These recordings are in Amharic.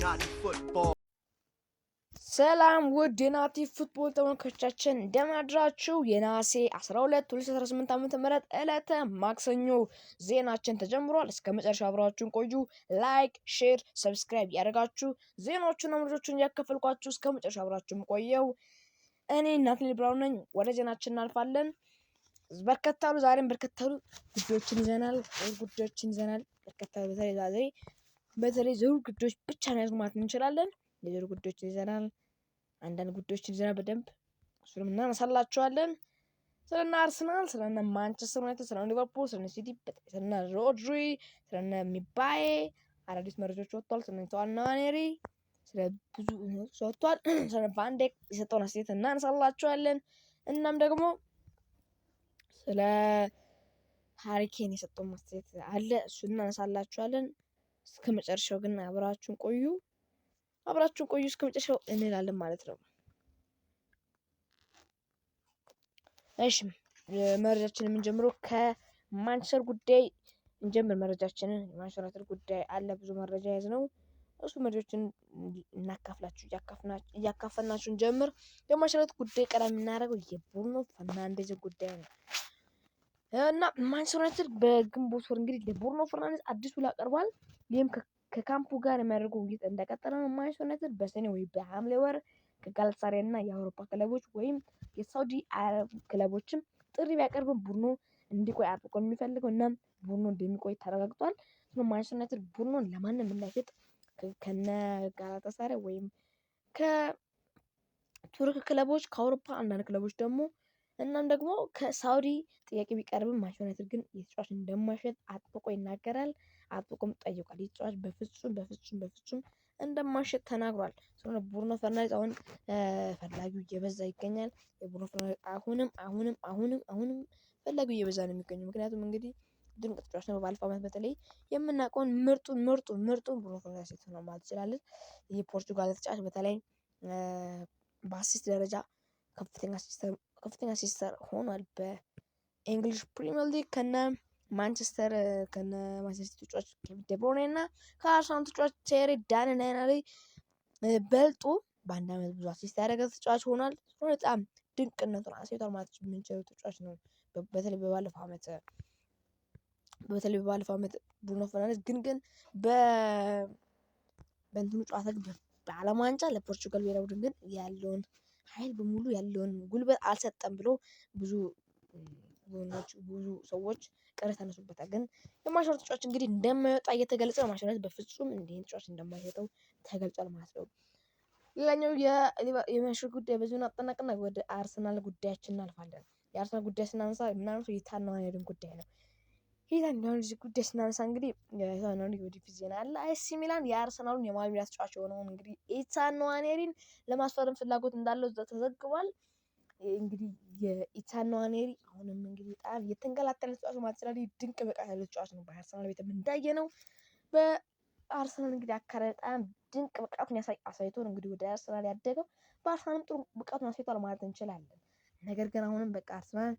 Nati Football. ሰላም ውድ የናቲ ፉትቦል ተመልካቾቻችን እንደምን አድራችሁ? የነሐሴ 12 2018 ዓ.ም ዕለተ ማክሰኞ ዜናችን ተጀምሯል። እስከ መጨረሻ አብራችሁን ቆዩ። Like፣ share፣ subscribe ያደርጋችሁ ዜናዎቹን መረጃዎቹን እያከፈልኳችሁ እስከ መጨረሻ አብራችሁ ቆየው። እኔ ናትናኤል ብርሃኑ ነኝ። ወደ ዜናችን እናልፋለን። በርከት ያሉ ዛሬም በርከት ያሉ ጉዳዮችን ይዘናል ጉዳዮችን ይዘናል። በርከት ያሉ በተለይ ዛሬ በተለይ ዝውውር ጉዳዮች ብቻ ነው ያዝነው ማለት እንችላለን። የዝውውር ጉዳዮችን ይዘናል። አንዳንድ ጉዳዮችን ይዘናል በደንብ እሱንም እናነሳላችኋለን። ስለነ አርሰናል፣ ስለነ ማንቸስተር ዩናይትድ፣ ስለነ ሊቨርፑል፣ ስለነ ሲቲ፣ ስለነ ሮድሪ፣ ስለነ ሚባዬ አዳዲስ መረጃዎች ወጥቷል። ስለነ ንዋኔሪ ስለ ብዙ ወጥቷል። ስለ ቫንዴክ የሰጠውን አስተያየት እናነሳላችኋለን። እናም ደግሞ ስለ ሃሪኬን የሰጠውን አስተያየት አለ፣ እሱን እናነሳላችኋለን። እስከ መጨረሻው ግን አብራችሁን ቆዩ፣ አብራችሁን ቆዩ እስከ መጨረሻው እንላለን ማለት ነው። እሺ መረጃችንን የምንጀምረው ከማንቸስተር ጉዳይ እንጀምር። መረጃችንን የማንቸስተር ዩናይትድ ጉዳይ አለ፣ ብዙ መረጃ ያዝ ነው። እሱ መረጃዎችን እናካፍላችሁ እያካፈልናችሁ እንጀምር። የማንቸስተር ዩናይትድ ጉዳይ ቀዳሚ የምናደርገው የብሩኖ ፈርናንዴዝ ጉዳይ ነው እና ማንቸስተር ዩናይትድ በግንቦት ወር እንግዲህ ለብሩኖ ፈርናንዴዝ አዲስ ውል አቅርቧል። ይህም ከካምፑ ጋር የሚያደርገው ውይይት እንደቀጠለ ነው። ማንቸስተር ዩናይትድ በሰኔ ወይ በሐምሌ ወር ከጋላታሳራይ እና የአውሮፓ ክለቦች ወይም የሳውዲ አረብ ክለቦችም ጥሪ ቢያቀርብም ቡድኑ እንዲቆይ አጥብቆ የሚፈልገው እና ቡድኑ እንደሚቆይ ተረጋግጧል። ማንቸስተር ዩናይትድ ቡድኑን ለማንም እንዳይሸጥ ከነ ጋላታሳራይ ወይም ከቱርክ ክለቦች ከአውሮፓ አንዳንድ ክለቦች ደግሞ እናም ደግሞ ከሳውዲ ጥያቄ ቢቀርብም ማንቸስተር ዩናይትድ ግን የተጫዋች እንደማይሸጥ አጥብቆ ይናገራል። አጥብቆም ጠይቋል። የተጫዋች በፍጹም በፍጹም በፍጹም እንደማይሸጥ ተናግሯል። ስለሆነ ብሩኖ ፈርናንዴዝ አሁን ፈላጊው እየበዛ ይገኛል። የብሩኖ ፈርናንዴዝ አሁንም አሁንም አሁንም አሁንም ፈላጊው እየበዛ ነው የሚገኘው። ምክንያቱም እንግዲህ ድንቅ ተጫዋች ነው። ባለፈው ዓመት በተለይ የምናውቀውን ምርጡን ምርጡን ምርጡን ብሩኖ ፈርናንዴዝ ነው ማለት ይችላለን። ይህ ፖርቹጋል ተጫዋች በተለይ በ assist ደረጃ ከፍተኛ assister ሆኗል። በ English Premier League ከነ ማንቸስተር ሲቲ ተጫዋች ኬቪን ደ ብሩይነ እና ከአርሰናል ተጫዋች ቴሪ ዳንኤል ሄነሪ በልጦ በአንድ ዓመት ብዙ assist ያደረገ ተጫዋች ሆኗል። በጣም ድንቅነቱን አሳይቷል ማለት የምንችለው ተጫዋች ነው። በተለይ በባለፈው ዓመት ብሩኖ ፈርናንዴዝ ግን በእንትኑ ጨዋታ ግን በዓለም ዋንጫ ለፖርቹጋል ብሔራዊ ቡድን ግን ያለውን ኃይል በሙሉ ያለውን ጉልበት አልሰጠም ብሎ ብዙ ቡድኖች ብዙ ሰዎች ቅሬታ ተነሱበታል። ግን የማንቸስተር ተጫዋች እንግዲህ እንደማይወጣ እየተገለጸ ነው። ማንቸስተር በፍጹም እንዲህ ተጫዋች እንደማይሸጠው ተገልጿል ማለት ነው። ሌላኛው የማንቸስተር ጉዳይ በዚሁ እናጠናቅና ወደ አርሰናል ጉዳያችን እናልፋለን። የአርሰናል ጉዳይ ስናነሳ የምናነሳው የኢታን ንዋኔሪን ጉዳይ ነው። የኢታን ንዋኔሪ ጉዳይ ስናነሳ እንግዲህ የኢታን ንዋኔሪ ወደፊት ዜና አለ። ኤሲ ሚላን የአርሰናሉን የመሀል ሜዳ ተጫዋች የሆነውን እንግዲህ ኢታን ንዋኔሪን ለማስፈረም ፍላጎት እንዳለው ተዘግቧል። እንግዲህ የኢታን ንዋኔሪ አሁንም እንግዲህ በጣም የተንገላታ ተጫዋች ማለት ይችላል። ድንቅ ብቃት ያለው ተጫዋች ነው። በአርሰናል ቤትም እንዳየነው በአርሰናል እንግዲህ አካባቢ በጣም ድንቅ ብቃቱን አሳይቶ ነው እንግዲህ ወደ አርሰናል ያደገው። በአርሰናልም ጥሩ ብቃቱን አሳይቷል ማለት እንችላለን። ነገር ግን አሁንም በቃ አርሰናል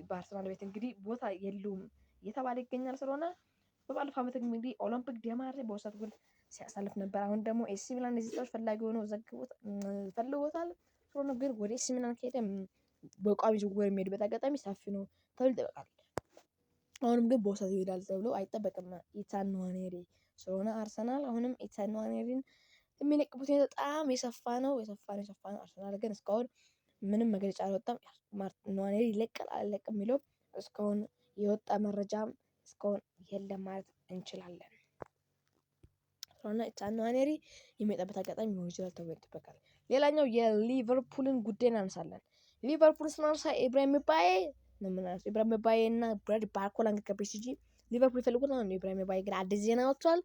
በአርሰናል ቤት እንግዲህ ቦታ የለውም እየተባለ ይገኛል። ስለሆነ በባለፈው ዓመት እንግዲህ ኦሎምፒክ ደ ማርሴይ በውሰት ጎል ሲያሳልፍ ነበር። አሁን ደግሞ ኤሲ ሚላን እነዚህ ተጫዋች ፈላጊ ሆኖ ዘግቦት ፈልጎታል። ስለሆነ ግን ወደ ኤሲ ሚላን ከሄደ በቋሚ ዝውውር የሚሄድበት አጋጣሚ ሰፊ ነው ተብሎ ይጠበቃል። አሁንም ግን በውሰት ይሄዳል ተብሎ አይጠበቅም። ኢታን ንዋኔሪ ስለሆነ አርሰናል አሁንም ኢታን ንዋኔሪን የሚለቅበት ሁኔታ በጣም የሰፋ ነው የሰፋ ነው የሰፋ ነው። አርሰናል ግን እስካሁን ምንም መግለጫ አልወጣም። ንዋኔሪ ይለቃል አልለቅም የሚለው እስካሁን የወጣ መረጃም እስካሁን የለም ማለት እንችላለን። ስለሆነ ኢታን ንዋኔሪ የሚመጣበት አጋጣሚ ሊኖር ይችላል ተብሎ ይጠበቃል። ሌላኛው የሊቨርፑልን ጉዳይ እናነሳለን። ሊቨርፑል ስናነሳ ኢብራሂም ምባዬ ነው የምናነሳው። ኢብራሂም ምባዬ እና ብራድ ባርኮላ እንግዲህ ከፒኤስጂ ሊቨርፑል ይፈልጉት ነው። ኢብራሂም ምባዬ ግን አዲስ ዜና ወጥቷል።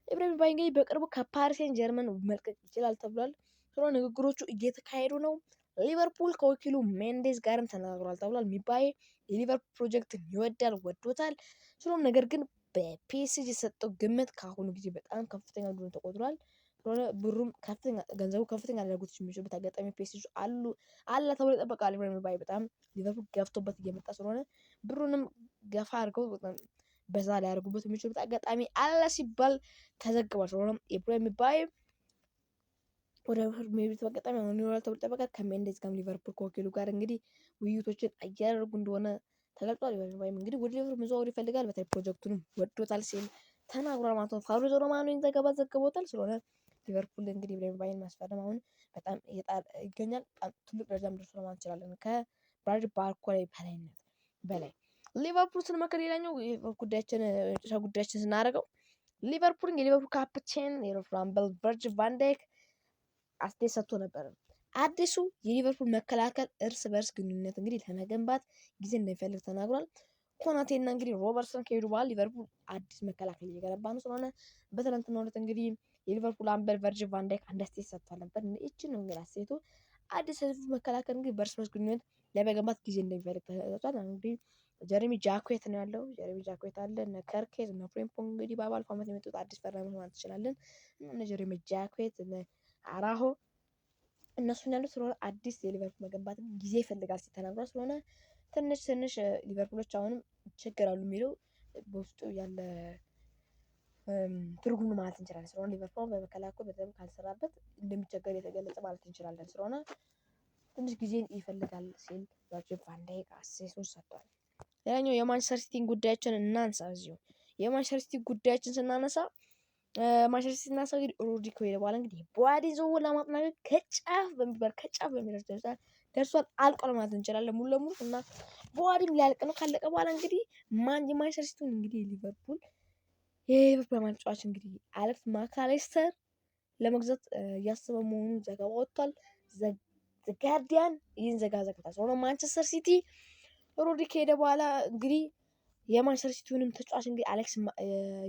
ኢብራሂም ምባዬ እንግዲህ በቅርቡ ከፓሪስ ሴን ጀርመን መልቀቅ ይችላል ተብሏል። ስለሆነ ንግግሮቹ እየተካሄዱ ነው። ሊቨርፑል ከወኪሉ ሜንዴዝ ጋርም ተነጋግሯል ተብሏል። ሚባዬ የሊቨርፑል ፕሮጀክትን ይወዳል፣ ወዶታል። ስለሆነ ነገር ግን በፒኤስጂ የሰጠው ግምት ከአሁኑ ጊዜ በጣም ከፍተኛ እንደሆነ ተቆጥሯል። ስለሆነ ብሩም ከፍተኛ ገንዘቡ ከፍተኛ ሊያደርጉት የሚችሉበት አጋጣሚ ፒኤስጂ አሉ አለ ተብሎ ይጠበቃል። ኢብራሂም ምባዬ በጣም ሊቨርፑል ገፍቶበት እየመጣ ስለሆነ ብሩንም ገፋ አድርገው በጣም በዛ ሊያደርጉበት የሚችሉበት አጋጣሚ አለ ሲባል ተዘግቧል። ስለሆነም ኢብራሂም ባይ ወደ ሊቨርፑል አጋጣሚ አሁን ይኖራል ተብሎ ይጠበቃል። ከሜንዴዝ ጋርም ሊቨርፑል ከወኪሉ ጋር እንግዲህ ውይይቶችን እያደረጉ እንደሆነ ተገልጿል። ኢብራሂም ባይም እንግዲህ ወደ ሊቨርፑል መዘዋወር ይፈልጋል። በተለይ ፕሮጀክቱንም ወዶታል ሲል ተናግሯል ማለት ነው። ፋብሪዚዮ ሮማኖ ይህን ዘገባ ዘግቦታል። ስለሆነ ሊቨርፑል እንግዲህ ኢብራሂም ባይን ማስፈረም አሁን በጣም እየጣረ ይገኛል። በጣም ትልቅ ደረጃም ደርሷል ማለት እንችላለን ከብራድሊ ባርኮላ በላይነት በላይ። ሊቨርፑል ስንመለከት ሌላኛው ጉዳያችን የመጨረሻ ጉዳያችን ስናደርገው ሊቨርፑልን የሊቨርፑል ካፕቴን የሊቨርፑል አምበል ቨርጅል ቫን ዳይክ አስተያየት ሰጥቶ ነበር። አዲሱ የሊቨርፑል መከላከል እርስ በርስ ግንኙነት እንግዲህ ለመገንባት ጊዜ እንደሚፈልግ ተናግሯል። ኮናቴና እንግዲህ ሮበርትሰን ከሄዱ በኋላ ሊቨርፑል አዲስ መከላከል እየገነባ ነው። ስለሆነ በትናንትናው ዕለት እንግዲህ የሊቨርፑል አምበል ቨርጅል ቫን ዳይክ አንድ አስተያየት ሰጥቷል ነበር። ይህችን ነው እንግዲህ አስተያየቱ አዲስ የሊቨርፑል መከላከል እንግዲህ በእርስ በርስ ግንኙነት ለመገንባት ጊዜ እንደሚፈልግ ተገልጿል። እንግዲህ ጀሬሚ ጃኩዌት ነው ያለው። ጀሬሚ ጃኩዌት አለ፣ እነ ከርኬዝ እነ ፍሬምፖንግ እንግዲህ ባለፈው ዓመት የመጡት አዲስ ፈራሚ ማለት እንችላለን። እነ ጀሬሚ ጃኩዌት እነ አራሆ እነሱን ያሉት ስለሆነ አዲስ የሊቨርፑል መገንባት ጊዜ ይፈልጋል ሲል ተናግሯል። ስለሆነ ትንሽ ትንሽ ሊቨርፑሎች አሁንም ይቸገራሉ የሚለው በውስጡ ያለ ትርጉም ማለት እንችላለን። ስለሆነ ሊቨርፑል በመከላከሉ በደንብ ካልሰራበት እንደሚቸገር የተገለጸ ማለት እንችላለን። ስለሆነ ትንሽ ጊዜን ይፈልጋል ሲል ቨርጅል ቫን ዳይክ አስተያየቱን ሰጥቷል። ሌላኛው የማንቸስተር ሲቲን ጉዳያችን እናንሳ። እዚሁ የማንቸስተር ሲቲ ጉዳያችን ስናነሳ ማንቸስተር ሲቲ ስናነሳ እንግዲህ ሮድሪ ከሄደ በኋላ እንግዲህ ቦዋዲ ዝውውር ለማጠናቀቅ ከጫፍ በሚባል ከጫፍ በሚደርስ ደረጃ ደርሷል። አልቋል ማለት እንችላለን ሙሉ ለሙሉ እና ቦዋዲም ሊያልቅ ነው። ካለቀ በኋላ እንግዲህ የማንቸስተር ሲቲውን እንግዲህ የሊቨርፑል ማን ተጫዋች እንግዲህ አሌክስ ማካሊስተር ለመግዛት እያሰበ መሆኑን ዘገባ ወጥቷል። ዘ ጋርዲያን ይህን ዘገባ ዘግቧል። ስለሆነ ማንቸስተር ሲቲ ሮድሪ ከሄደ በኋላ እንግዲህ የማንቸስተር ሲቲውንም ተጫዋች እንግዲህ አሌክስ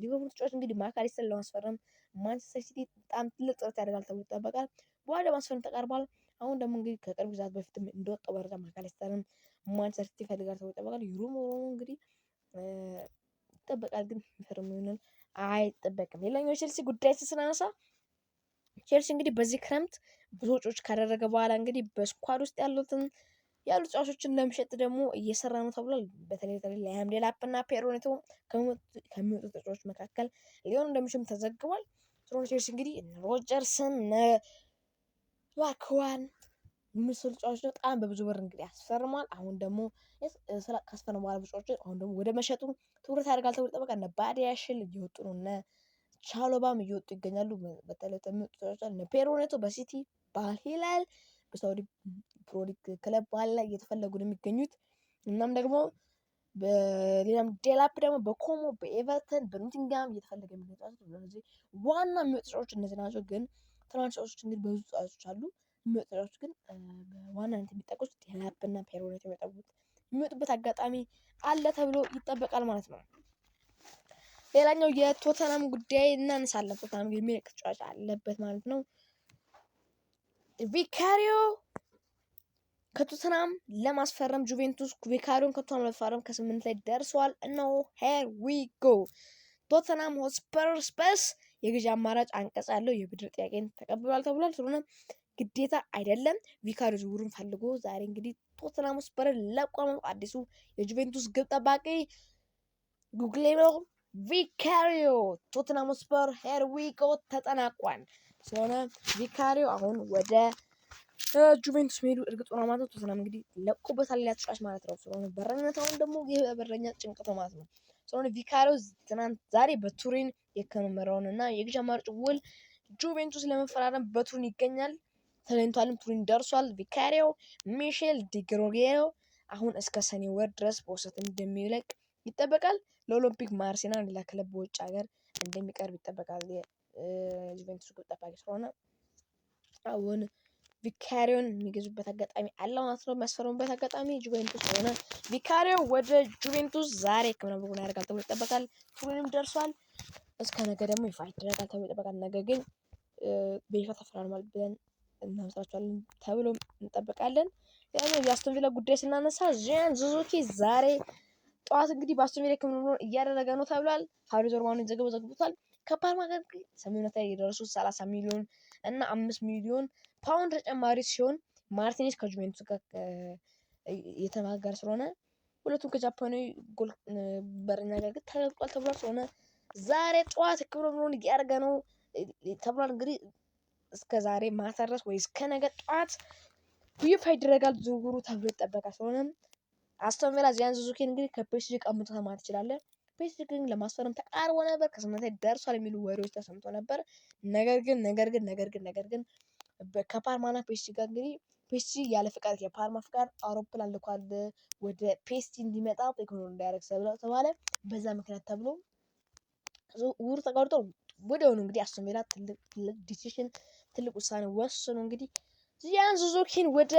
ሊቨርፑል ተጫዋች እንግዲህ ማካሊስተር ለማስፈረም ማንቸስተር ሲቲ በጣም ትልቅ ጥረት ያደርጋል ተብሎ ይጠበቃል። በኋላ ለማስፈረም ተቃርቧል። አሁን ደግሞ እንግዲህ ከቅርብ ጊዜያት በፊትም እንደወጣው መረጃ ማካሊስተርን ማንቸስተር ሲቲ ይፈልጋል ተብሎ ይጠበቃል። ሩሞሩ እንግዲህ ይጠበቃል፣ ግን የሚፈርም ይሆናል አይጠበቅም። ሌላኛው የቼልሲ ጉዳይ ስናነሳ ቼልሲ እንግዲህ በዚህ ክረምት ብዙ ወጪዎች ካደረገ በኋላ እንግዲህ በስኳድ ውስጥ ያሉት ተጫዋቾችን ለመሸጥ ደግሞ እየሰራ ነው ተብሏል። በተለይ በተለይ ሊያም ዴላፕ እና ፔድሮ ኔቶ ከሚወጡ ተጫዋቾች መካከል ሊሆን እንደሚችልም ተዘግቧል። ስለሆነ ቼልሲ እንግዲህ እነ ሮጀርስን እነ ዋክዋን የመሰሉ ተጫዋቾች በጣም በብዙ ብር እንግዲህ ያስፈርሟል። አሁን ደግሞ ካስፈረሙ በኋላ ብዙ ተጫዋቾች አሁን ደግሞ ወደ መሸጡ ትኩረት ያደርጋል ተብሎ ይጠበቃል። እነ ባዲያሽል እየወጡ ነው፣ እነ ቻሎባም እየወጡ ይገኛሉ። በተለይ የሚወጡ ተጫዋቾች እነ ፔድሮ ኔቶ በሲቲ በአል ሂላል በሳውዲ ፕሮ ሊግ ክለብ በኋላ ላይ እየተፈለጉ ነው የሚገኙት። እናም ደግሞ በሌላም ዴላፕ ደግሞ በኮሞ በኤቨርተን በኖቲንግሃም እየተፈለገ የሚገኙ ተጫዋቾች ስለዚህ ዋና የሚወጡ ተጫዋቾች እነዚህ ናቸው። ግን ትናንሽ ተጫዋቾች እንግዲህ ብዙ ተጫዋቾች አሉ። የሚወጡ ተጫዋቾች ግን በዋናነት የሚጠቀሱት ዴላፕ እና ፔድሮ ኔቶ የሚወጡበት አጋጣሚ አለ ተብሎ ይጠበቃል ማለት ነው። ሌላኛው የቶተንሃም ጉዳይ እናነሳለን። ቶተንሃም የሚለቅ ተጫዋች አለበት ማለት ነው። ቪካሪዮ ከቶተንሃም ለማስፈረም ጁቬንቱስ ቪካሪዮን ከቶተንሃም ለማስፈረም ከስምምነት ላይ ደርሷል። እነሆ here we go ቶተንሃም ሆትስፐር ስፐርስ የግዢ አማራጭ አንቀጽ ያለው የብድር ጥያቄን ተቀብሏል ተብሏል። ስለሆነ ግዴታ አይደለም። ቪካሪዮ ዝውውሩን ፈልጎ ዛሬ እንግዲህ ቶተንሃም ሆትስፐርን ለቋል። አዲሱ የጁቬንቱስ ግብ ጠባቂ ጉግሌሞ ቪካሪዮ ቶተንሃም ሆትስፐር here we go ተጠናቋል። ስለሆነ ቪካሪዮ አሁን ወደ ጁቬንቱስ መሄዱ እርግጥ ሆኗል ማለት ነው። ቶተንሃም እንግዲህ ለቆበታል ሌላ ተጫዋች ማለት ነው። ስለሆነ በረኝነት አሁን ደግሞ የበረኛ ጭንቀት ነው ማለት ነው። ስለሆነ ቪካሪዮ ትናንት ዛሬ በቱሪን የከመረውን እና የግዢ አማራጭ ውል ጁቬንቱስ ለመፈራረም በቱሪን ይገኛል። ተገኝቷልም፣ ቱሪን ደርሷል። ቪካሪዮ ሚሼል ዲ ግሬጎሪዮ አሁን እስከ ሰኔ ወር ድረስ በውሰት እንደሚለቅ ይጠበቃል። ለኦሎምፒክ ማርሴና ሌላ ክለብ በውጭ ሀገር እንደሚቀርብ ይጠበቃል። የጁቬንቱስ ግብ ጠባቂ ስለሆነ አሁን ቪካሪዮን የሚገዙበት አጋጣሚ አለ ማለት ነው። የሚያስፈርሙበት አጋጣሚ ጁቬንቱስ ሆነ ቪካሪዮ ወደ ጁቬንቱስ ዛሬ ሕክምና ምርመራ ያደርጋል ተብሎ ይጠበቃል። ቱሪንም ደርሷል። እስከ ነገ ደግሞ ይፋ ይደረጋል ተብሎ ይጠበቃል። ነገ ግን በይፋ ተፈራርሟል ብለን እናመጣቸዋለን ተብሎ እንጠብቃለን። ያው የአስቶን ቪላ ጉዳይ ስናነሳ ዣን ዙዙኪ ዛሬ ጠዋት እንግዲህ በአስቶን ቪላ ሕክምና እያደረገ ነው ተብሏል። ፋብሪዚዮ ሮማኖ ዘገባው ዘግቦታል። ከፓርማ ጋር ስምምነት ላይ የደረሱት 30 ሚሊዮን እና 5 ሚሊዮን ፓውንድ ተጨማሪ ሲሆን ማርቲኔዝ ከጁቬንቱስ ጋር እየተነጋገረ ስለሆነ ሁለቱም ከጃፓናዊ ጎል በረኛ ጋር ግን ተረጋግጧል ተብሏል። ስለሆነ ዛሬ ጠዋት ክብረ እያደረገ ነው ተብሏል። እንግዲህ እስከ ዛሬ ማታ ድረስ ወይ እስከ ነገ ጠዋት ይፋ ይደረጋል ዝውውሩ ተብሎ ይጠበቃል። ስለሆነ አስቶን ቪላ ዚያን ሱዙኪን እንግዲህ ከፒኤስጂ ቀምቶታል ማለት ትችላለህ። ፒኤስጂ ግን ለማስፈረም ተቃርቦ ነበር፣ ከስምምነት ላይ ደርሷል የሚሉ ወሬዎች ተሰምቶ ነበር። ነገር ግን ነገር ግን ነገር ግን ነገር ግን ከፓርማና ፒኤስጂ ጋር እንግዲህ ፒኤስጂ ያለ ፍቃድ የፓርማ ፍቃድ አውሮፕላን ልኳል ወደ ፒኤስጂ እንዲመጣ ኢግኖር እንዲያደርግ ተባለ። በዛ ምክንያት ተብሎ ዝውውሩ ተቋርጦ ወዲያውኑ እንግዲህ አስቶን ቪላ ትልቅ ትልቅ decision ትልቅ ውሳኔ ወስኖ እንግዲህ ዚያን ሱዙኪን ወደ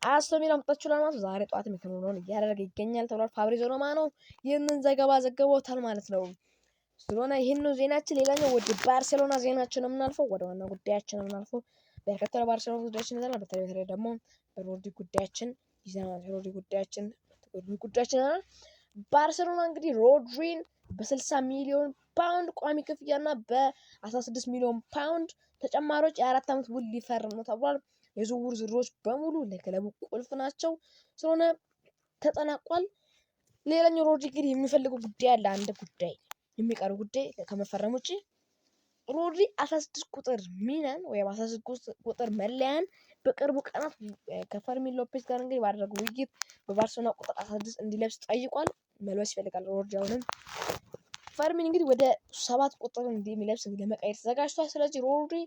አስቶን ቪላ መምጣት ችሏል ማለት ነው። ዛሬ ጠዋት የሚከናወነውን እያደረገ ይገኛል ተብሏል። ፋብሪዚዮ ሮማኖ ይህንን ዘገባ ዘግቦታል ማለት ነው። ስለሆነ ይህን ነው ዜናችን። ሌላኛው ወደ ባርሴሎና ዜናችን ነው የምናልፈው፣ ወደ ዋና ጉዳያችን ነው የምናልፈው። በርከት ያለ ባርሴሎና ጉዳያችን ይዘናል። በተለይ በተለይ ደግሞ በሮድሪ ጉዳያችን ይዘናል። ሮድሪ ጉዳያችን ጉዳያችን ይዘናል። ባርሴሎና እንግዲህ ሮድሪን በ60 ሚሊዮን ፓውንድ ቋሚ ክፍያና በ16 ሚሊዮን ፓውንድ ተጨማሪዎች የ4 ዓመት ውል ሊፈርም ነው ተብሏል። የዝውውር ዝርዝሮች በሙሉ ለክለቡ ቁልፍ ናቸው ስለሆነ ተጠናቋል። ሌላኛው ሮድሪ እንግዲህ የሚፈልገው ጉዳይ አለ። አንድ ጉዳይ የሚቀረው ጉዳይ ከመፈረም ውጪ ሮድሪ 16 ቁጥር ሚናን ወይም 16 ቁጥር መለያን በቅርቡ ቀናት ከፈርሚን ሎፔዝ ጋር እንግዲህ ባደረገው ውይይት በባርሴሎና ቁጥር 16 እንዲለብስ ጠይቋል። መልበስ ይፈልጋል ሮድሪ። አሁንም ፈርሚን እንግዲህ ወደ 7 ቁጥር እንደሚለብስ ለመቀየር ተዘጋጅቷል። ስለዚህ ሮድሪ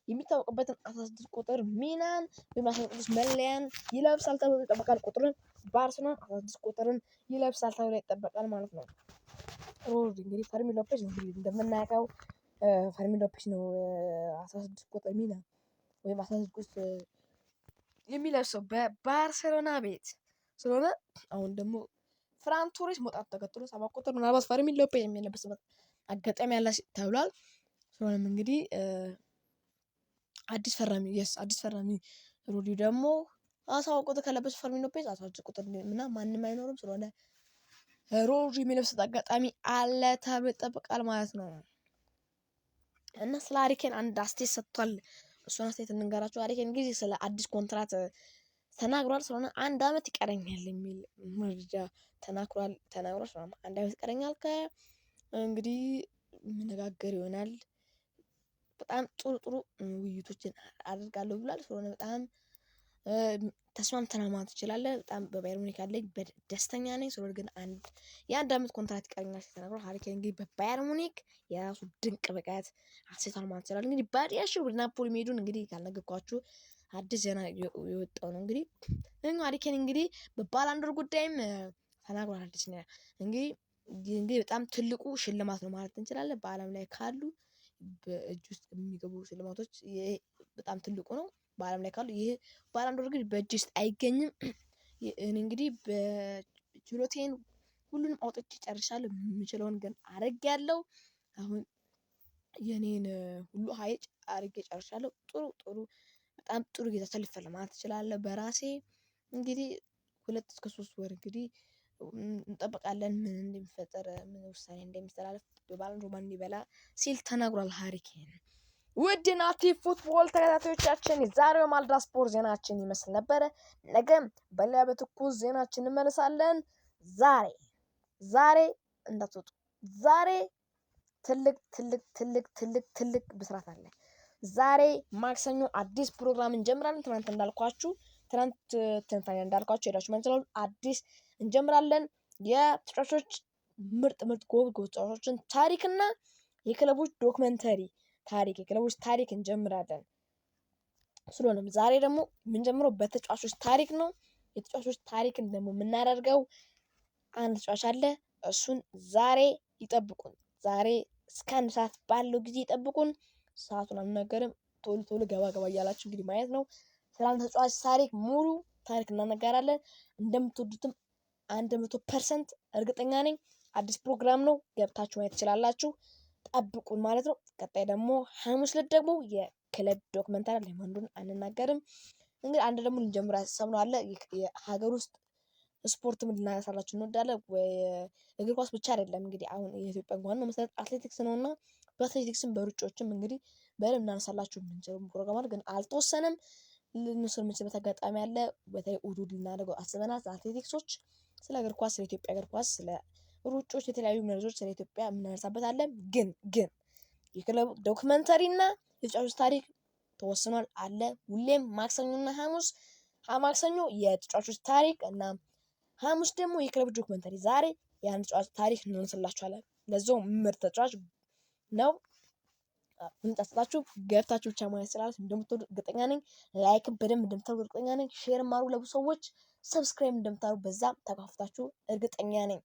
የሚታወቅበትን 16 ቁጥር ሚናን ወይም 16 መለያን ይለብሳል ተብሎ ይጠበቃል። ቁጥርን ባርሴሎና 16 ቁጥርን ይለብሳል ተብሎ ይጠበቃል ማለት ነው። ሮድሪ እንግዲህ ፈርሚን ሎፔዝ እንግዲህ እንደምናውቀው ፈርሚን ሎፔዝ ነው 16 ቁጥር ሚና ወይም 16 ቁጥር የሚለብሰው በባርሴሎና ቤት ስለሆነ አሁን ደግሞ ፍራን ቶሬስ መውጣት ተከትሎ 7 ቁጥር ምናልባት ፈርሚን ሎፔዝ የሚለብስበት አጋጣሚ ያለ ተብሏል። ስለሆነም እንግዲህ አዲስ ፈራሚ የስ አዲስ ፈራሚ ሮድሪ ደግሞ 7 ቁጥር ከለበሰ ፈርሚን ሎፔዝ 16 ቁጥር እና ማንም አይኖርም። ስለሆነ ሮድሪ የሚለብስበት አጋጣሚ አለ ተብሎ ይጠበቃል ማለት ነው። እና ስለ ሃሪ ኬን አንድ አስተያየት ሰጥቷል። እሱን አስተያየት እንንገራችሁ። ሃሪ ኬን እንግዲህ ስለ አዲስ ኮንትራት ተናግሯል። ስለሆነ አንድ አመት ይቀረኛል የሚል መረጃ ተናግሯል። ስለሆነ አንድ አመት ይቀረኛል ከእንግዲህ የምነጋገር ይሆናል። በጣም ጥሩ ጥሩ ውይይቶችን አደርጋለሁ ብሏል። ስለሆነ በጣም ተስማምተናል ማለት ትችላለህ። በጣም በባየር ሙኒክ ያለኝ ደስተኛ ነኝ። ስለሆነ ግን የአንድ አመት ኮንትራት ይቀረኛል ሲል ተናግሯል። ሃሪ ኬን እንግዲህ በባየር ሙኒክ የራሱ ድንቅ ብቃት አሳይቷል ማለት ይችላል። እንግዲህ ባዲያሽል ወደ ናፖሊ መሄዱን እንግዲህ ካልነገርኳችሁ አዲስ ዜና የወጣው ነው። እንግዲህ ሃሪ ኬን እንግዲህ በባላንዶር ጉዳይም ተናግሯል። አዲስ ነው እንግዲህ በጣም ትልቁ ሽልማት ነው ማለት እንችላለን። በአለም ላይ ካሉ በእጅ ውስጥ የሚገቡ ሽልማቶች ይሄ በጣም ትልቁ ነው። በአለም ላይ ካሉ ይሄ ባላንዶር ግን በእጅ ውስጥ አይገኝም። እኔ እንግዲህ በችሎቴን ሁሉንም አውጥቼ ጨርሻለሁ። የምችለውን ግን አድርጌያለሁ። አሁን የኔን ሁሉ ኃይል አድርጌ ጨርሻለሁ። ጥሩ ጥሩ በጣም ጥሩ ጊዜ አሳልፌያለሁ ማለት እችላለሁ። በራሴ እንግዲህ 2 እስከ 3 ወር እንግዲህ እንጠብቃለን ምን እንደሚፈጠር ምን ውሳኔ እንደሚተላለፍ በባላንዶር ማን ይበላ ሲል ተናግሯል ሃሪ ኬን። ውድ ናቲ ፉትቦል ተከታታዮቻችን የዛሬው ማለዳ ስፖርት ዜናችን ይመስል ነበረ። ነገም በሌላ በትኩስ ዜናችን እንመለሳለን። ዛሬ እንዳትወጡ። ዛሬ ትልቅ ትልቅ ትልቅ ትልቅ ትልቅ ብስራት አለ። ዛሬ ማክሰኞ አዲስ ፕሮግራም እንጀምራለን። ትናንት እንዳልኳችሁ ትናንት ትንታኔ እንዳልኳችሁ ሄዳችሁ ማለት ነው አዲስ እንጀምራለን። የተጫዋቾች ምርጥ ምርጥ ጎበዝ ጎበዝ ተጫዋቾችን ታሪክና የክለቦች ዶክመንተሪ ታሪክ የክለቦች ታሪክ እንጀምራለን። ስለሆነም ዛሬ ደግሞ የምንጀምረው በተጫዋቾች ታሪክ ነው። የተጫዋቾች ታሪክን ደግሞ የምናደርገው አንድ ተጫዋች አለ። እሱን ዛሬ ይጠብቁን። ዛሬ እስከ 1 ሰዓት ባለው ጊዜ ይጠብቁን። ሰዓቱን አንናገርም። ቶሎ ቶሎ ገባ ገባ እያላችሁ እንግዲህ ማየት ነው። ስለ አንድ ተጫዋች ታሪክ ሙሉ ታሪክ እናነጋራለን። እንደምትወዱትም 100% እርግጠኛ ነኝ። አዲስ ፕሮግራም ነው፣ ገብታችሁ ማየት ትችላላችሁ። ጠብቁን ማለት ነው። ቀጣይ ደግሞ ሐሙስ ዕለት ደግሞ የክለብ ዶክመንታሪ አለ። ማን እንደሆነ አንናገርም። እንግዲህ አንድ ደግሞ ልንጀምር ያሰብነው አለ። የሀገር ውስጥ ስፖርትም ልናነሳላችሁ እንወዳለን። ወይ እግር ኳስ ብቻ አይደለም እንግዲህ አሁን የኢትዮጵያ ዋናው መሰረት አትሌቲክስ ነውና በአትሌቲክስም በሩጫዎችም እንግዲህ በደንብ እናነሳላችሁ የምንችለው ፕሮግራም አለ፣ ግን አልተወሰነም። ልንወስድ የምንችልበት አጋጣሚ አለ። በተለይ እሑድ ልናደርገው አስበናል። አትሌቲክሶች፣ ስለ እግር ኳስ፣ ስለ ኢትዮጵያ እግር ኳስ፣ ስለ ሩጮች፣ የተለያዩ መረጃዎች ስለ ኢትዮጵያ የምናነሳበት አለ። ግን የክለብ documentary እና የተጫዋቾች ታሪክ ተወስኗል አለ። ሁሌም ማክሰኞና ሐሙስ፣ ማክሰኞ የተጫዋቾች ታሪክ እና ሐሙስ ደግሞ የክለብ documentary። ዛሬ የአንድ ተጫዋች ታሪክ እንወስላችኋለን። ለዛው ምርጥ ተጫዋች ነው። ፍንጭ አሰጣችሁ ገብታችሁ ብቻ ማየት ስላለት እንደምትወዱ እርግጠኛ ነኝ። Like በደንብ እንደምታደርጉ እርግጠኛ ነኝ። Share አድርጉ ለብዙ ሰዎች፣ subscribe እንደምታደርጉ በዛ ተካፍታችሁ እርግጠኛ ነኝ።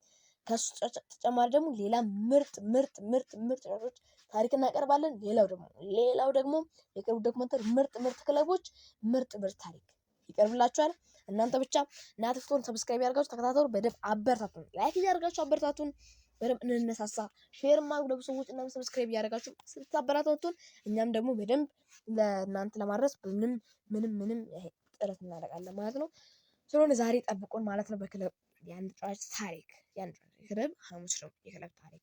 ከሱ ተጨማሪ ደግሞ ሌላ ምርጥ ምርጥ ምርጥ ምርጥ ተጫዋቾች ታሪክ እናቀርባለን። ሌላው ደግሞ የቅርቡ documentary ምርጥ ምርጥ ክለቦች ምርጥ ምርጥ ታሪክ ይቀርብላችኋል። እናንተ ብቻ ናቲ ፉትቦልን subscribe ያደርጋችሁ ተከታተሉ። በደንብ አበረታቱን። Like እያደረጋችሁ አበረታቱን። በደንብ እንነሳሳ። Share አድርጉ ለብዙ ሰዎች እና subscribe እያደረጋችሁ ስታበረታቱን እኛም ደግሞ በደንብ ለእናንተ ለማድረስ ምንም ምንም ምንም ጥረት እናደርጋለን ማለት ነው። ስለሆነ ዛሬ ጠብቁን ማለት ነው። በክለብ የአንድ ተጫዋች ታሪክ፣ የአንድ ክለብ፣ ሐሙስ ነው የክለብ ታሪክ።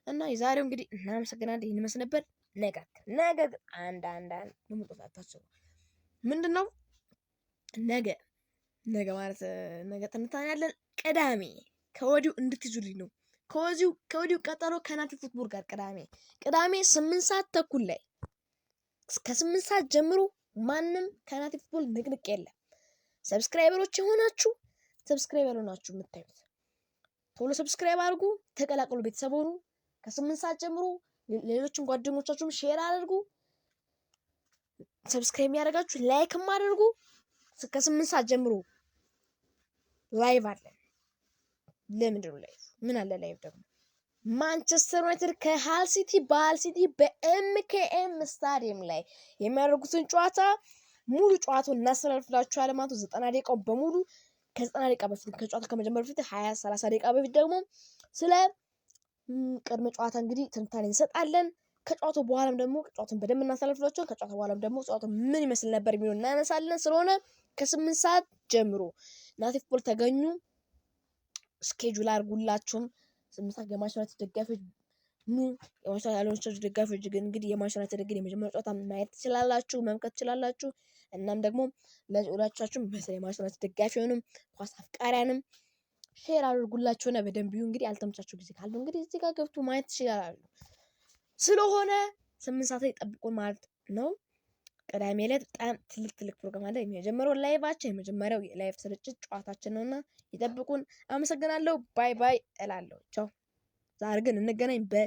እና የዛሬው እንግዲህ እናመሰግናለን። ይህን ይመስል ነበር። ነገ ግን አንድ አንድ አንድ ለመውጣት አታስቡ። ምንድነው ነገ ነገ ማለት ነገ ትንታኔ ያለን ቅዳሜ ከወዲሁ እንድትይዙልኝ ነው። ከወዲሁ ቀጠሮ ከናቲ ፉትቦል ጋር ቅዳሜ 8:30 ላይ ከ8 ሰዓት ጀምሮ ማንም ከናቲ ፉትቦል ንቅንቅ የለም። Subscriber ኦች የሆናችሁ፣ subscribe ያልሆናችሁ የምታዩት ቶሎ subscribe አድርጉ፣ ተቀላቀሉ፣ ቤተሰብ ሆኑ። ከ8 ሰዓት ጀምሮ ሌሎችን ጓደኞቻችሁም share አድርጉ። Subscribe ያደርጋችሁ like ም አድርጉ። ከ8 ሰዓት ጀምሮ live አለ። ለምንድን ነው live? ምን አለ live ደግሞ? ማንቸስተር ዩናይትድ ከሃል ሲቲ በሃል ሲቲ በኤምኬኤም ስታዲየም ላይ የሚያደርጉትን ጨዋታ ሙሉ ጨዋታውን እናስተላልፍላችኋለን ማለት ነው። 90 ደቂቃው በሙሉ፣ ከ90 ደቂቃ በፊት፣ ከጨዋታው ከመጀመሩ በፊት 20 30 ደቂቃ በፊት ደግሞ ስለ ቅድመ ጨዋታ እንግዲህ ትንታኔ እንሰጣለን። ከጨዋታው በኋላም ደግሞ ጨዋታውን በደንብ እናስተላልፍላችኋለን። ከጨዋታው በኋላም ደግሞ ጨዋታው ምን ይመስል ነበር የሚለውን እናነሳለን። ስለሆነ ከ8 ሰዓት ጀምሮ ናቲ ፉትቦል ተገኙ። Schedule አድርጉላችሁም። 8 ሰዓት የማንቸስተር ዩናይትድ ደጋፊዎች ኑ። የማንቸስተር ያልሆናችሁ ደጋፊዎች ግን እንግዲህ የማንቸስተር ዩናይትድ ግን የመጀመሪያው ጨዋታ ማየት ትችላላችሁ፣ መምከት ትችላላችሁ። እናም ደግሞ ለወዳጆቻችሁም በተለይ የማንቸስተር ዩናይትድ ደጋፊውንም ኳስ አፍቃሪያንም share አድርጉላችሁና በደንብ ይሁ። እንግዲህ ያልተመቻችሁ ጊዜ ካሉ እንግዲህ እዚህ ጋር ገብቶ ማየት ትችላሉ። ስለሆነ 8 ሰዓት ላይ ጠብቁን ማለት ነው። ቅዳሜ ዕለት በጣም ትልቅ ትልቅ ፕሮግራም አለ። የመጀመሪያው live ኣችን፣ የመጀመሪያው የ live ስርጭት ጨዋታችን ነውና ይጠብቁን። አመሰግናለሁ። Bye bye እላለሁ። ቻው። ዛሬ ግን እንገናኝ በ